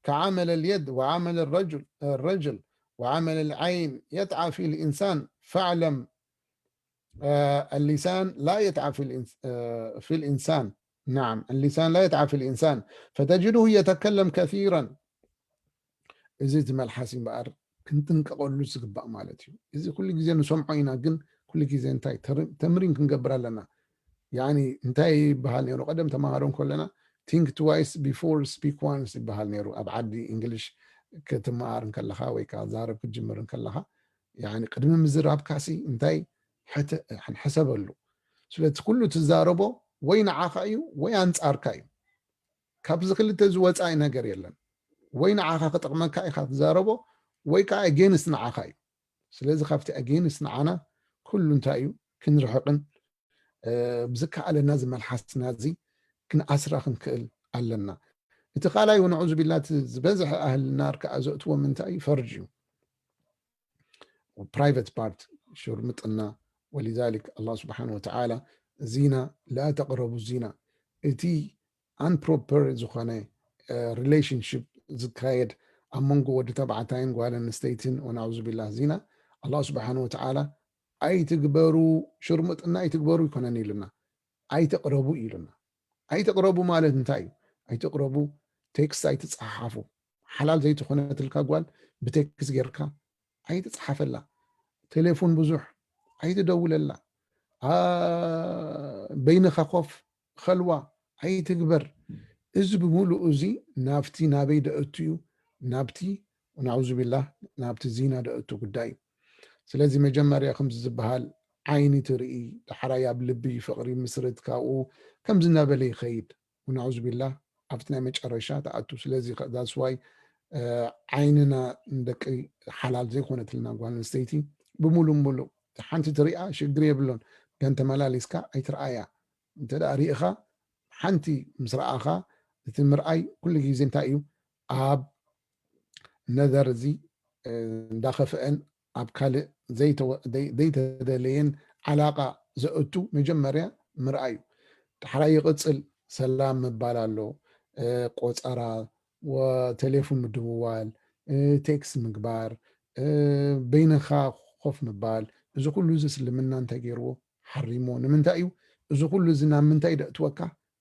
كعمل اليد وعمل الرجل، الرجل، وعمل العين يتعى في الإنسان، فاعلم، آه، اللسان لا يتعى في الإنس-، آه، في الإنسان. نعم، اللسان لا يتعى في الإنسان، فتجده يتكلم كثيرا. እዚ እቲ መልሓስ እምበኣር ክንጥንቀቐሉ ዝግባእ ማለት እዩ። እዚ ኩሉ ግዜ ንሰምዖ ኢና፣ ግን ኩሉ ግዜ እንታይ ተር-፣ ተምሪን ክንገብር ኣለና። ያኒ እንታይ ይበሃል ነይሩ? ቀደም ተማሃሮ እንከለና፣ think twice before speak once ይበሃል ነይሩ። ኣብ ዓዲ እንግሊሽ ክትመሃር እንከለኻ ወይ ከዓ ዛረብ ክትጅምር እንከለኻ፣ ያኒ ቅድሚ ምዝራብካሲ እንታይ ሕተ-፣ ሕሰበሉ። ስለቲ ኩሉ ትዛረቦ ወይ ንዓኻ እዩ ወይ ኣንጻርካ እዩ። ካብዚ ክልተ ዝወፃኢ ነገር የለን። ወይ ንዓኻ ክጠቕመካ ኢኻ ትዛረቦ፣ ወይ ከዓ against ንዓኻ እዩ። ስለዚ ካብቲ against ንዓና ኩሉ እንታይ እዩ ክንርሕቕን፣ እ፣ ብዝከኣለና ዝመልሓስና እዚ ክንኣስራ ክንክእል ኣለና። እቲ ካልኣይ ወነዑዙ ቢላ እቲ ዝበዝሐ ኣህልና ርክኣ ዘእትዎ ምንታይ እዩ? ፈርጅ እዩ። ፕራይቨት ፓርት ሽርምጥና። ወሊዛሊክ ኣላህ ስብሓን ወተዓላ ዚና ላ ተቅረቡ ዚና፣ እቲ ኣንፕሮፐር ዝኾነ ሪሌሽንሽፕ ዝካየድ ኣብ መንጎ ወዲ ተባዕታይን ጓል ኣንስተይትን ወናዑዙ ቢላህ ዚና ኣላህ ስብሓን ወተዓላ ኣይትግበሩ፣ ሽርምጥና ኣይትግበሩ ይኮነን ኢሉና፣ ኣይተቅረቡ ኢሉና። ኣይተቅረቡ ማለት እንታይ እዩ? ኣይተቅረቡ፣ ቴክስት ኣይትፀሓሓፉ። ሓላል ዘይትኾነትልካ ጓል ብቴክስት ጌርካ ኣይትፅሓፈላ። ቴሌፎን ብዙሕ ኣይትደውለላ። ኣ፣ በይንኻ ኮፍ ኸልዋ ኣይትግበር። እዚ ብምሉእ እዚ ናብቲ ናበይ ደእቱ እዩ? ናብቲ፣ ናዑዙ ቢላህ፣ ናብቲ ዚና ደእቱ ጉዳይ እዩ። ስለዚ መጀመርያ ከምዚ ዝበሃል ዓይኒ ትርኢ፣ ዳሕራይ ኣብ ልቢ ፍቕሪ ምስርት፣ ካብኡ ከምዚ እናበለ ይኸይድ። ወናዑዙ ቢላህ ኣብቲ ናይ መጨረሻ ትኣቱ። ስለዚ ከ-፣ that's why፣ እ፣ ዓይንና ንደቂ ሓላል ዘይኮነትልና ጓል ኣንስተይቲ ብምሉእ ምሉእ ሓንቲ ትሪኣ ሽግር የብሎን። ግን ተመላሊስካ ኣይትርኣያ። እንተ ደኣ ሪኢኻ ሓንቲ ምስ ረኣኻ እቲ ምርኣይ ኩሉ ግዜ እንታይ እዩ? ኣብ ነዘር እዚ፣ እ፣ እንዳኸፍአን ኣብ ካልእ ዘይተወ-፣ ዘይ-፣ ዘይተደለየን ዓላቃ ዘእቱ መጀመርያ ምርኣይ እዩ። ዳሕራይ ይቕጽል ሰላም ምባል ኣሎ፣ እ፣ ቆጸራ፣ ወ-፣ ቴሌፎን ምድውዋል፣ እ፣ ቴክስት ምግባር፣ እ፣ በይንኻ ኮፍ ምባል፣ እዚ ኩሉ እዚ እስልምና እንታይ ገይርዎ? ሓሪሞ። ንምንታይ እዩ? እዚ ኩሉ እዚ ናብ ምንታይ ደእትወካ?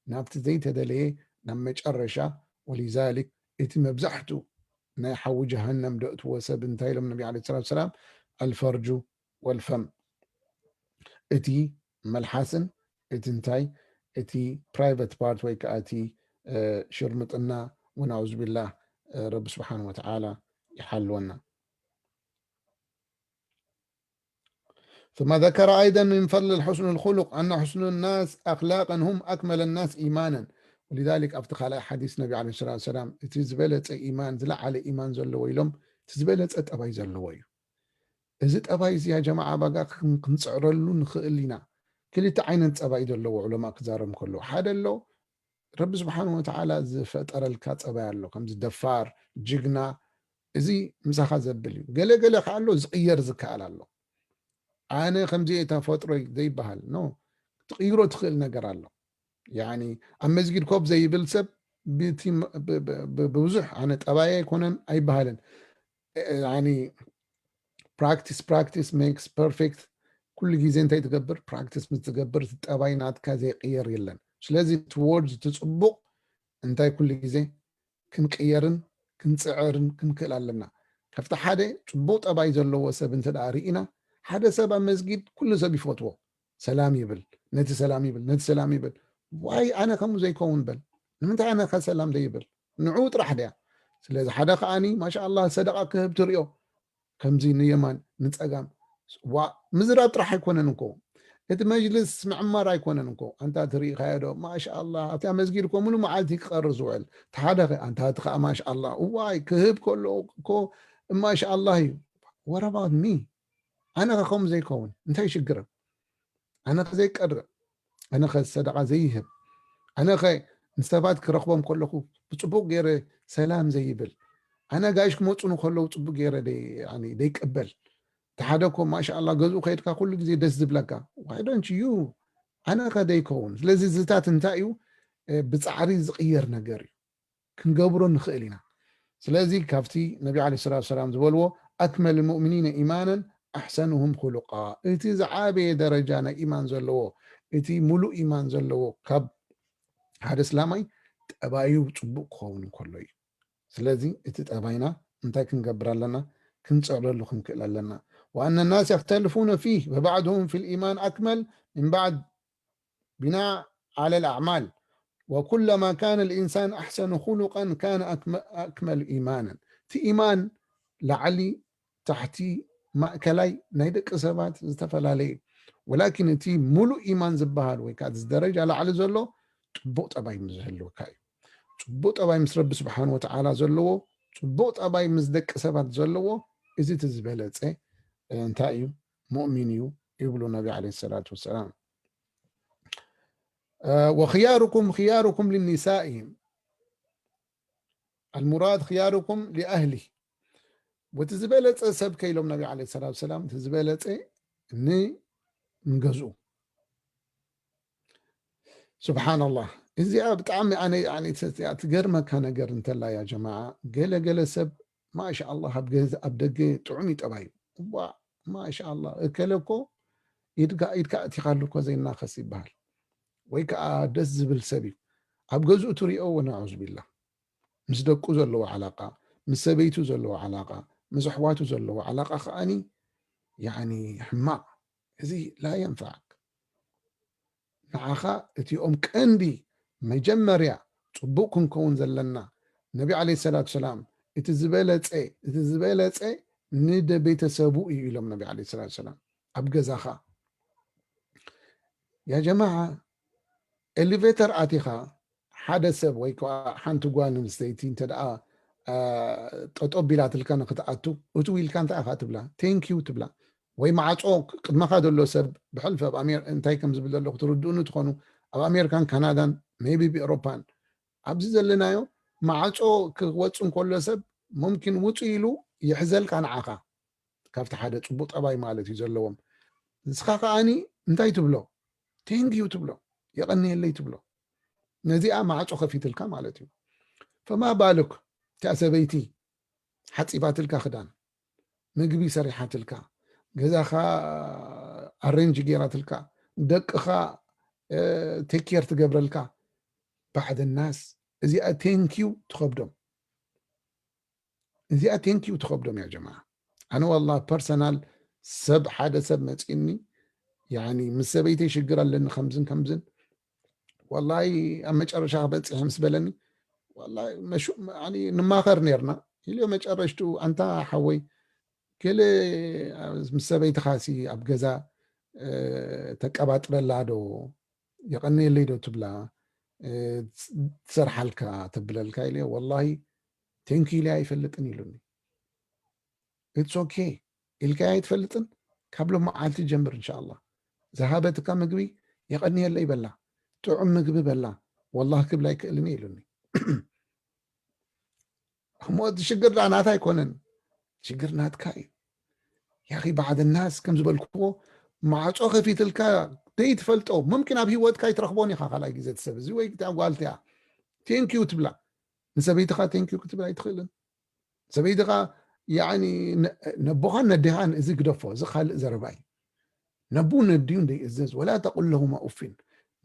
ናብቲ ዘይተደለየ፣ ናብ መጨረሻ። ወሊዛሊክ እቲ መብዛሕትኡ ናይ ሓዊ ጀሃነም ደእትዎ ሰብ እንታይ ኢሎም ነቢ ዓለይሂ ሰላቱ ሰላም? ኣልፈርጁ ወልፈም፣ እቲ መልሓስን እቲ እንታይ፣ እቲ ፕራይቨት ፓርት ወይ ከዓ እቲ፣ እ፣ ሽርምጥና፣ ወናዑዙ ቢላህ፣ እ፣ ረቢ ስብሓን ወተዓላ ይሓልወና። ثم ذكر أيضا من فضل حسن الخلق أن حسن الناس أخلاقا هم أكمل الناس إيمانا. ولذلك ኣብቲ ካልኣይ ሓዲስ ነቢ ዓለይሂ ሰላቱ ሰላም እቲ ዝበለጸ ኢማን፣ ዝለዓለ ኢማን ዘለዎ ኢሎም፣ እቲ ዝበለጸ ጠባይ ዘለዎ እዩ። እዚ ጠባይ እዚ ያ ጀማዓ ባጋ ክን-፣ ክንጽዕረሉ ንኽእል ኢና። ክልተ ዓይነት ጸባይ ዘለዎ ዑለማ ክዛረብ ከሎ፣ ሓደ ኣሎ ረቢ ስብሓን ወተዓላ ዝፈጠረልካ ጸባይ ኣሎ፣ ከምዚ ደፋር፣ ጅግና፣ እዚ ምሳኻ ዘብል እዩ። ገለ ገለ ከኣ ኣሎ ዝቕየር ዝከኣል ኣሎ። ኣነ ከምዚ እየ ተፈጥሮይ ዘይበሃል፣ ኖ፣ ትቕይሮ ትኽእል ነገር ኣሎ። ያኒ ኣብ መስጊድ ኮፍ ዘይብል ሰብ ብቲ ም-፣ ብ-፣ ብ-፣ ብ-፣ ብብዙሕ ኣነ ጠባይ ኣይኮነን ኣይበሃልን። እ-፣ እ-፣ ያኒ ፕራክቲስ፣ ፕራክቲስ ሜክስ ፐርፌክት። ኩሉ ግዜ እንታይ ትገብር? ፕራክቲስ ምስ ትገብር እቲ ጠባይ ናትካ ዘይቅየር የለን። ስለዚ ትዎርድስ እቲ ጽቡቕ እንታይ ኩሉ ግዜ ክንቅየርን ክንጽዕርን ክንክእል ኣለና። ካብቲ ሓደ ጽቡቕ ጠባይ ዘለዎ ሰብ እንተ ደኣ ርኢና፣ ሓደ ሰብ ኣብ መስጊድ ኩሉ ሰብ ይፈትዎ፣ ሰላም ይብል፣ ነቲ ሰላም ይብል፣ ነቲ ሰላም ይብል። ዋይ ኣነ ከምኡ ዘይከውን በል። ንምንታይ ኣነ ከ ሰላም ዘይብል? ንዕኡ ጥራሕ ድያ? ስለዚ ሓደ ከኣኒ ማሻ ኣላህ ሰደቓ ክህብ ትሪኦ፣ ከምዚ ንየማን ንጸጋም። ዋ፣ ምዝራብ ጥራሕ ኣይኮነን እኮ። እቲ መጅልስ ምዕማር ኣይኮነን እኮ። ኣንታ ትሪኢኻዮ ዶ? ማሻ ኣላህ፣ ኣብቲ ኣብ መስጊድ እኮ ሙሉ መዓልቲ ክቐሪ ዝውዕል። እቲ ሓደ ኸ-፣ ኣንታ እቲ ኸኣ ማሻ ኣላህ፣ እዋይ፣ ክህብ ከሎ እኮ ማሻ ኣላህ እዩ። What about me? ኣነ ኸ ከምኡ ዘይከውን? እንታይ ሽግር? ኣነ ኸ ዘይቀርእ? ኣነ ኸ ሰደቓ ዘይህብ? ኣነ ኸ ንሰባት ክረኽቦም ከለኹ ብጽቡቕ ገይረ ሰላም ዘይብል? ኣነ ጋይሽ ክመጹ ንኸለዉ ጽቡቕ ገይረ ደይ-፣ ያኒ ደይቅበል? እቲ ሓደ እኮ ማሻ ኣላህ ገዝኡ ከይድካ ኩሉ ግዜ ደስ ዝብለካ። Why don't you? ኣነ ኸ ደይከውን? ስለዚ ዝታት እንታይ እዩ? እ፣ ብጻዕሪ ዝቕየር ነገር እዩ። ክንገብሮ ንኽእል ኢና። ስለዚ ካብቲ ነቢ ዓለይሂ ሰላቱ ሰላም ዝበልዎ፣ أكمل المؤمنين إيمانا أحسنهم خلقا። እቲ ዝዓበየ ደረጃ ናይ ኢማን ዘለዎ፣ እቲ ሙሉእ ኢማን ዘለዎ ካብ ሓደ እስላማይ ጠባዩ ጽቡቕ ክኸውን እንከሎ እዩ። ስለዚ እቲ ጠባይና እንታይ ክንገብር ኣለና? ክንጽዕረሉ ክንክእል ኣለና። وأن الناس يختلفون فيه فبعضهم في الإيمان أكمل من بعض بناء على الأعمال وكلما كان الإنسان أحسن خلقا كان أكم- أكمل إيمانا. እቲ ኢማን ላዕሊ፣ ታሕቲ፣ ማእከላይ ናይ ደቂ ሰባት ዝተፈላለየ እዩ። ወላኪን እቲ ሙሉእ ኢማን ዝበሃል ወይ ከዓ እዚ ደረጃ ላዕሊ ዘሎ ጽቡቕ ጠባይ ምስ ዝህልወካ እዩ። ጽቡቕ ጠባይ ምስ ረቢ ስብሓን ወተዓላ ዘለዎ፣ ጽቡቕ ጠባይ ምስ ደቂ ሰባት ዘለዎ፣ እዚ እቲ ዝበለጸ እንታይ እዩ? ሙእሚን እዩ ይብሉ ነቢ ዓለይሂ ሰላቱ ወሰላም። وخياركم خياركم لنسائهم المراد خياركم لأهله። ወቲ ዝበለጸ ሰብ ከኢሎም ነቢ ዓለይሂ ሰላቱ ወሰላም፣ እቲ ዝበለጸ ንገዝኡ። ስብሓንላህ። እዚኣ ብጣዕሚ ኣነ ያኒ ትገርመካ ነገር እንተላ ያ ጀማዓ፣ ገለ ገለ ሰብ ማሻኣላህ ኣብ ገዛ ኣብ ደገ ጥዑም ይጠባዩ። እዋ ማሻኣላህ እከለ እኮ ኢድካ ኢድካ ኣእቲኻሉ እኮ ዘይናኸስ ይበሃል። ወይ ከዓ ደስ ዝብል ሰብ እዩ። ኣብ ገዝኡ ትሪኦ ወነዑዝ ቢላ። ምስ ደቁ ዘለዎ ዓላቃ፣ ምስ ሰበይቱ ዘለዎ ዓላቃ፣ ምስ ኣሕዋቱ ዘለዎ ዓላቃ ከዓኒ ያኒ ሕማቕ። እዚ ላ የንፈዓክ። ንዓኻ እቲኦም ቀንዲ መጀመርያ ጽቡቕ ክንከውን ዘለና ነቢ ዓለይሂ ሰላቱ ሰላም እቲ ዝበለጸ እቲ ዝበለጸ ንደ ቤተሰቡ እዩ ኢሎም ነቢ ዓለይሂ ሰላቱ ሰላም ኣብ ገዛኻ ያ ጀማዓ ኤሊቬተር ኣቲኻ ሓደ ሰብ ወይ ከዓ ሓንቲ ጓል ኣንስተይቲ እንተ ደኣ ጠጦ ቢላትልካ ንክትኣቱ እቱ ኢልካ እንታይ ኢኻ ትብላ? ቴንኪዩ ትብላ። ወይ ማዕፆ ቅድመኻ ዘሎ ሰብ ብሕልፊ ኣብ ኣሜር እንታይ ከም ዝብል ዘለኹ ትርድኡኒ ትኾኑ ኣብ ኣሜሪካን ካናዳን ሜቢ ብኤሮፓን ኣብዚ ዘለናዮ ማዕፆ ክወፅ እንከሎ ሰብ ሙምኪን ውፁ ኢሉ ይሕዘልካ ንዓኻ ካብቲ ሓደ ፅቡቅ ጠባይ ማለት እዩ ዘለዎም ንስኻ ከዓኒ እንታይ ትብሎ ቴንኪዩ ትብሎ የቐንየለይ ትብሎ ነዚኣ ማዕፆ ከፊትልካ ማለት እዩ ፈማ ባልክ እቲኣ ሰበይቲ ሓፂባትልካ ክዳን ምግቢ ሰሪሓትልካ ገዛኻ ኣሬንጅ ገይራትልካ ደቅኻ ቴኬር ትገብረልካ ባዕድ ናስ እዚኣ ቴንኪዩ ትኸብዶም እዚኣ ቴንኪዩ ትኸብዶም ያ ጀማ ኣነ ዋላ ፐርሰናል ሰብ ሓደ ሰብ መፂኒ ያኒ ምስ ሰበይተይ ሽግር ኣለኒ ከምዝን ከምዝን ወላሂ ኣብ መጨረሻ ክበፅሐ ምስ በለኒ ወላሂ መሹ- ያኒ ንማኸር ነርና ኢልዮ መጨረሽቱ ኣንታ ሓወይ ገለ ምስ ሰበይትኻ ሲ ኣብ ገዛ ተቀባጥረላ ዶ የቐንየለይ ዶ ትብላ ትሰርሓልካ ተብለልካ ኢለ ወላሂ ቴንኪ ኢለ ኣይፈልጥን ኢሉኒ it's okay ኢልካ ኣይትፈልጥን ካብ ሎም መዓልቲ ጀምር እንሻ ኣላ ዝሃበትካ ምግቢ የቐንየለይ በላ ጥዑም ምግቢ በላ ወላሂ ክብል ኣይክእልን ኢሉኒ እሞ እቲ ሽግር ደኣ ናታ ኣይኮነን ሽግር ናትካ እዩ ያኺ ባዕድ ናስ ከም ዝበልክዎ ማዕፆ ከፊትልካ ዘይትፈልጦ ሙምኪን ኣብ ህይወትካ ይትረኽቦን ኢኻ ካልኣይ ግዜ ትሰብ እዚ ወይ ጓልቲያ ቴንኪዩ ትብላ ንሰበይትኻ ቴንኪዩ ክትብል ኣይትኽእልን ሰበይትኻ ያኒ ነቦኻን ነዴኻን እዚ ግደፎ እዚ ካልእ ዘረባ እዩ ነቡ ነዲኡ እንደይእዘዝ ወላ ተቁል ለሁማ ኡፊን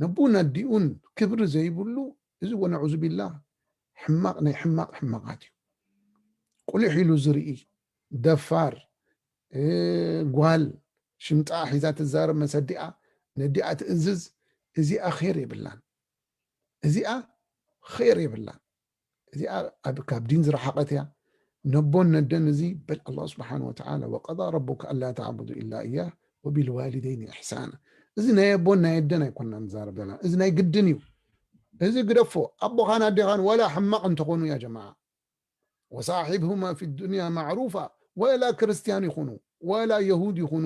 ነቡ ነዲኡን ክብሪ ዘይብሉ እዚ ወነዑዙ ቢላ ሕማቕ ናይ ሕማቕ ሕማቓት እዩ ቁሊሕ ኢሉ ዝርኢ ደፋር ጓል ሽምጣ ሒዛ ትዛረብ መሰዲኣ ነዲኣ ትእዝዝ እዚኣ ር የብላን እዚኣ ር የብላን እዚኣ ካብ ዲን ዝረሓቐት እያ ነቦን ነደን እዚ በል ኣላ ስብሓን ወተዓላ ወቀዳ ረቡካ ኣላ ተዕቡዱ ኢላ እያ ወቢልዋሊደይን ኢሕሳና እዚ ናይ ኣቦን ናይ ኣደን ኣይኮና ንዛረብ ዘለና እዚ ናይ ግድን እዩ እዚ ግደፎ ኣቦኻን ኣዴኻን ወላ ሕማቕ እንተኾኑ ያ ጀማዓ ወሳሒብሁማ ፊ ዱንያ ማዕሩፋ ወላ ክርስትያን ይኹኑ ወላ የሁድ ይኹኑ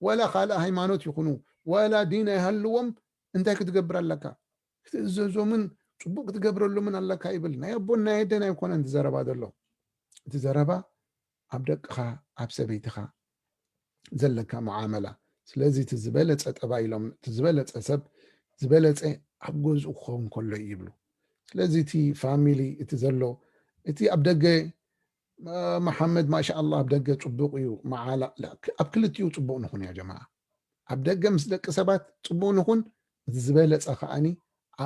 ወላ ካልእ ሃይማኖት ይኹኑ ወላ ዲን ኣይሃልዎም እንታይ ክትገብር ኣለካ ክትእዘዞምን ፅቡቅ ክትገብረሎምን ኣለካ ይብል ናይ ኣቦን ናይ ኣደን ኣይኮነን እቲ ዘረባ ዘሎ እቲ ዘረባ ኣብ ደቅኻ ኣብ ሰበይትኻ ዘለካ መዓመላ ስለዚ እቲ ዝበለፀ ጠባይ ኢሎም እቲ ዝበለፀ ሰብ ዝበለፀ ኣብ ገዝኡ ክኸውን ከሎ እዩ ይብሉ ስለዚ እቲ ፋሚሊ እቲ ዘሎ እቲ ኣብ ደገ መሓመድ ማሻኣላ ኣብ ደገ ፅቡቅ እዩ መዓላ ኣብ ክልቲኡ ፅቡቅ ንኹን ያ ጀማዓ። ኣብ ደገ ምስ ደቂ ሰባት ፅቡቅ ንኹን፣ ዝበለፀ ከዓኒ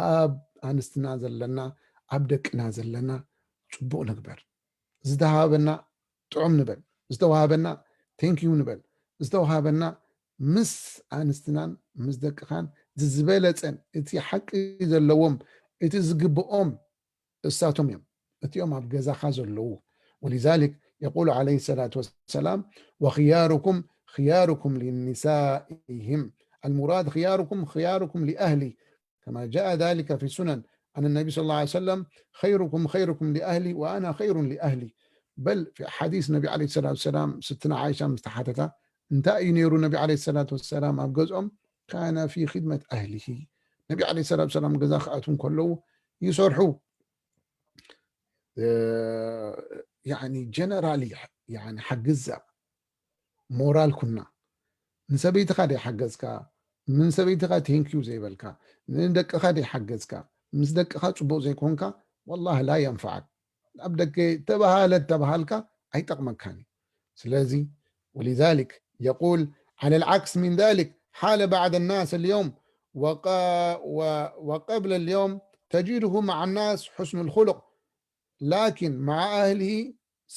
ኣብ ኣንስትና ዘለና ኣብ ደቅና ዘለና ፅቡቅ ንግበር። ዝተሃበና ጥዑም ንበል፣ ዝተዋሃበና ቴንኪዩ ንበል፣ ዝተዋሃበና ምስ ኣንስትናን ምስ ደቅኻን ዝበለፀን እቲ ሓቂ ዘለዎም እቲ ዝግብኦም እሳቶም እዮም እቲኦም ኣብ ገዛኻ ዘለዉ። ولذلك يقول عليه الصلاة والسلام: وخياركم خياركم لنسائهم. المراد خياركم خياركم لأهلي، كما جاء ذلك في السنن عن النبي صلى الله عليه وسلم: خيركم خيركم لأهلي وأنا خير لأهلي. بل في حديث النبي عليه الصلاة والسلام ستنا عائشة مستحدثة، انت أي نيرو النبي عليه الصلاة والسلام أبقزهم كان في خدمة أهله. النبي عليه الصلاة والسلام قزاخ أتون كله يصرحوا يعني generally يعني ሓግዛ ሞራል ኩና። ንሰበይትኻ ደይሓገዝካ፣ ንሰበይትኻ ቴንኪዩ ዘይበልካ፣ ንደቅኻ ደይሓገዝካ፣ ምስ ደቅኻ ፅቡቅ ዘይኮንካ፣ ወላሂ ላ የንፈዓክ። ኣብ ደገ ተባሃለት ተባሃልካ ኣይጠቕመካን እዩ። ስለዚ ولذلك يقول: على العكس من ذلك حال بعض الناس اليوم وق- و- وقبل اليوم تجده مع الناس حسن الخلق، لكن مع أهله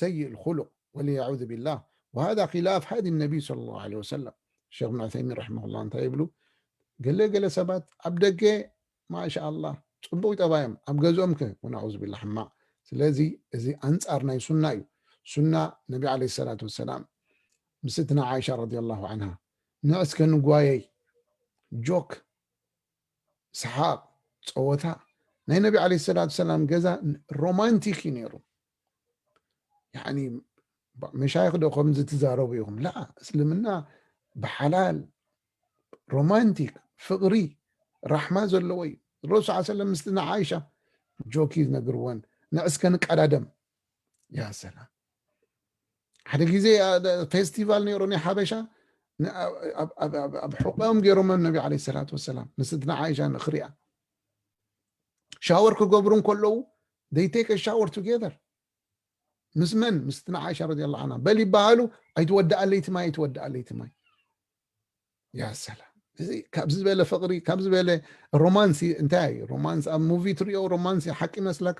سيء الخلق والعياذ بالله. وهذا خلاف هدي النبي صلى الله عليه وسلم. الشيخ ابن عثيمين رحمه الله እንታይ ይብሉ? ገለ ገለ ሰባት ኣብ ደገ ማሻኣላ ፅቡቅ ጠባዮም፣ ኣብ ገዝኦም ከ ወናዑዝ ቢላ ሕማቅ። ስለዚ እዚ ኣንፃር ናይ ሱና እዩ። ሱና ነቢ ዓለይሂ ሰላቱ ወሰላም ምስትና ዓይሻ ረዲየላሁ ዓንሃ ንዕስከ ንጓየይ ጆክ ሰሓቕ፣ ጸወታ። ናይ ነቢ ዓለይሂ ሰላቱ ሰላም ገዛ ሮማንቲክ እዩ ነይሩ። ያኒ መሻይኽ ዶ ከምዚ ትዛረቡ ኢኹም? ላ፣ እስልምና ብሓላል ሮማንቲክ ፍቕሪ ራሕማ ዘለዎ እዩ። ረሱል ሰለላሁ ዐለይሂ ወሰለም ምስቲ ንዓይሻ ጆኪ ዝነግርወን ንዕስከ ንቀዳደም። ያ ሰላም። ሓደ ግዜ ፌስቲቫል ነይሩ ናይ ሓበሻ ኣብ ሕቆም ገይሮም ነቢ ዓለይሂ ሰላቱ ወሰላም ንስትና ዓይሻ ንኽሪኣ ሻወር ክገብሩ እንከለዉ they take a shower together። ምስ መን? ምስትና ዓይሻ ረዲየላሁ ዓንሃ። በል ይበሃሉ፣ ኣይትወድኣለይ ትማይ፣ ኣይትወድኣለይ ትማይ። ያ ሰላም። እዚ ካብ ዝበለ ፍቕሪ፣ ካብ ዝበለ ሮማንስ እንታይ እዩ? ሮማንስ ኣብ ሙቪ ትሪኦ ሮማንስ ሓቂ ይመስለካ?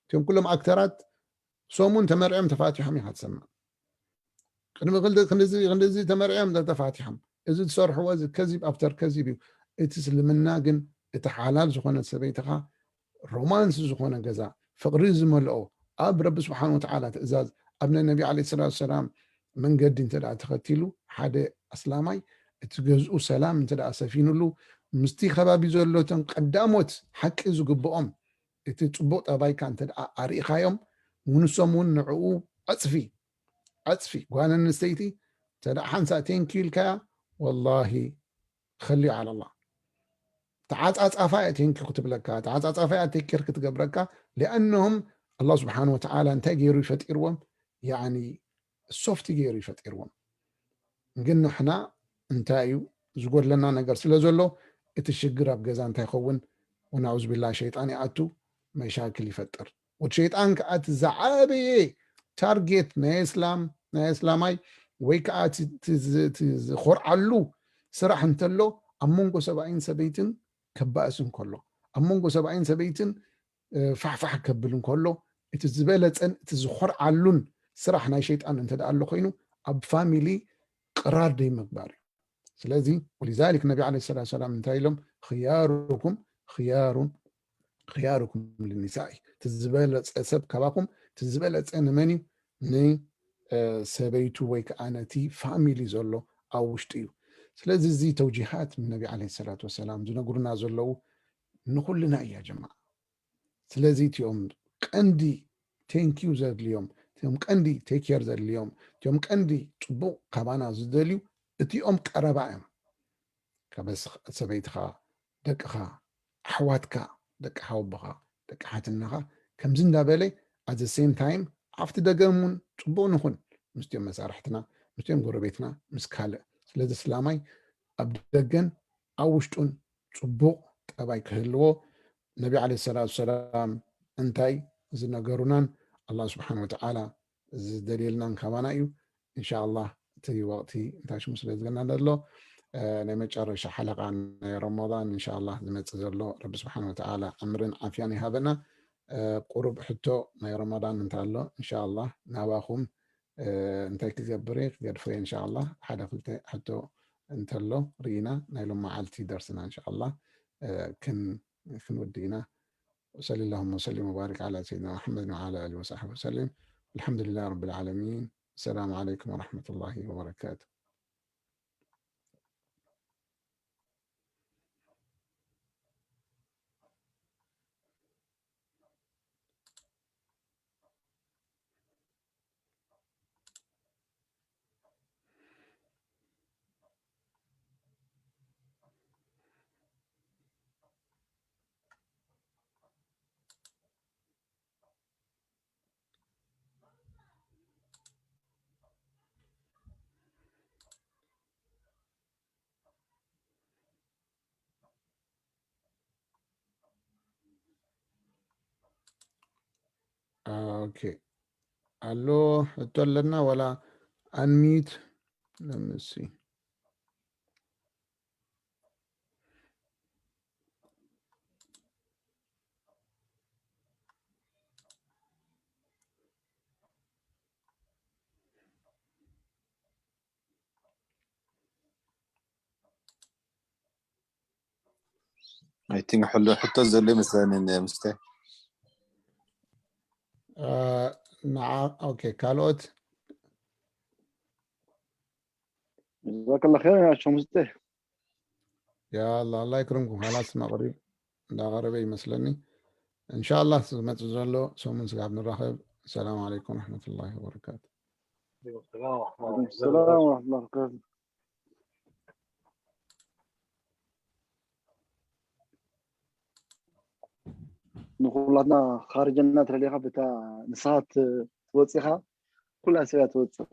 እቲኦም ኩሎም ኣክተራት ሰሙን ተመርዕዮም ተፋቲሖም ኢኻ ትሰምዕ። ቅድሚ ክንድዚ ክንድዚ ተመርዕዮም ተፋቲሖም። እዚ ትሰርሕዎ እዚ ከዚብ ኣፍተር ከዚብ እዩ። እቲ እስልምና ግን እቲ ሓላል ዝኾነ ሰበይትኻ ሮማንስ ዝኾነ ገዛ ፍቕሪ ዝመልኦ ኣብ ረቢ ስብሓን ወተዓላ ትእዛዝ ኣብ ናይ ነቢ ዓለይሂ ሰላቱ ሰላም መንገዲ እንተ ደኣ ተኸቲሉ ሓደ ኣስላማይ እቲ ገዝኡ ሰላም እንተ ደኣ ሰፊኑሉ ምስቲ ከባቢ ዘሎ እተን ቀዳሞት ሓቂ ዝግብኦም እቲ ጽቡቕ ጠባይካ እንተ ደኣ ኣርኢኻዮም ንሶም እውን ንዕኡ ዕጽፊ ዕጽፊ ጓል ኣንስተይቲ እንተ ደኣ ሓንሳእ ቴንኪ ኢልካያ ወላሂ ኸልዩ ዓለላ ተዓጻጻፋ እያ ቴንኪ ክትብለካ ተዓጻጻፋ እያ ቴክር ክትገብረካ ሊኣነሁም ኣላህ ስብሓን ወተዓላ እንታይ ገይሩ ይፈጢርዎም ያኒ ሶፍቲ ገይሩ ይፈጢርዎም ግን ንሕና እንታይ እዩ ዝጎድለና ነገር ስለ ዘሎ እቲ ሽግር ኣብ ገዛ እንታይ ይኸውን ወናዑዝ ቢላ ሸይጣን ይኣቱ መሻክል ይፈጥር ወድ ሸይጣን ከዓ እቲ ዝዓበየ ታርጌት ናይ እስላም ናይ እስላማይ ወይ ከዓ እቲ ዝኮርዓሉ ስራሕ እንተሎ ኣብ መንጎ ሰብኣይን ሰበይትን ከባእስ እንከሎ ኣብ መንጎ ሰብኣይን ሰበይትን ፋሕፋሕ ከብል እንከሎ እቲ ዝበለፀን እቲ ዝኮርዓሉን ስራሕ ናይ ሸይጣን እንተ ኣሎ ኮይኑ ኣብ ፋሚሊ ቅራር ደይ ምግባር እዩ ስለዚ ولذلك ነቢ ለ ስላ ሰላም እንታይ ኢሎም خياركم خيار خياركم لنسائه እቲ ዝበለፀ ሰብ ካባኹም እቲ ዝበለፀ ንመን እዩ ንሰበይቱ ወይ ከዓ ነቲ ፋሚሊ ዘሎ ኣብ ውሽጢ እዩ ስለዚ እዚ ተውጂሃት ነቢ ለ ሰላት ወሰላም ዝነግሩና ዘለዉ ንኩልና እያ ጀማ ስለዚ እቲኦም ቀንዲ ቴንኪዩ ዘድልዮም እቲኦም ቀንዲ ቴኬር ዘድልዮም እቲኦም ቀንዲ ፅቡቅ ካባና ዝደልዩ እቲኦም ቀረባ እዮም ካብ ሰበይትኻ ደቅኻ ኣሕዋትካ ደቂ ሓወቦኻ ደቂ ሓትናኻ ከምዚ እንዳበለ ኣዘ ሴም ታይም ኣብቲ ደገም እውን ፅቡቅ ንኹን ምስቲኦም መሳርሕትና ምስቲኦም ጎረቤትና ምስ ካልእ ስለዚ ስላማይ ኣብ ደገን ኣብ ውሽጡን ፅቡቅ ጠባይ ክህልዎ ነቢ ለ ሰላት ሰላም እንታይ ዝነገሩናን ኣላ ስብሓን ወተዓላ ዝደልየልናን ካባና እዩ። እንሻኣላህ እቲ ወቕቲ እንታይ ሽሙ ስለ ዝገና ዘሎ ናይ መጨረሻ ሓለቃ ናይ ረመዳን እንሻኣላህ ዝመፅእ ዘሎ ረቢ ስብሓን ወተዓላ ዕምርን ዓፍያን ይሃበና። ቁሩብ ሕቶ ናይ ረመዳን እንተ ኣሎ እንሻኣላህ ናባኹም እንታይ ክገብር እየ ክገድፎ እየ እንሻኣላህ ሓደ ክልተ ሕቶ እንተሎ ርኢና ናይ ሎም መዓልቲ ደርስና እንሻኣላህ ክንወዲ ኢና። وصلى اللهم وسلم وبارك على سيدنا محمد وعلى آله وصحبه وسلم. الحمد لله رب العالمين. السلام عليكم ورحمة الله وبركاته. ኦኬ ኣሎ ሕቶ ኣለና ዋላ ኣንሚት ለምሲ ኣይቲንክ ሕሎ ሕቶ ዘሎ ይመስለኒ ምስተ ንዓ ኦኬ ካልኦት ጀዛከላ ኸይር ኣሸ ምስተ ያላ ኣላ ይክርምኩም ካላስ መቅሪብ እንዳቀረበ ይመስለኒ እንሻላ ዝመፅእ ዘሎ ሰሙን ስጋብ ንራኸብ ሰላም ዓለይኩም ረሕመቱላ ወበረካቱ ሰላም ወረሕመቱላ ወበረካቱ ንኩላትና ካርጀና ትረሊኻ ብታ ንስኻ ትወፂኻ ኩላ ሰብ እያ ትወፅእ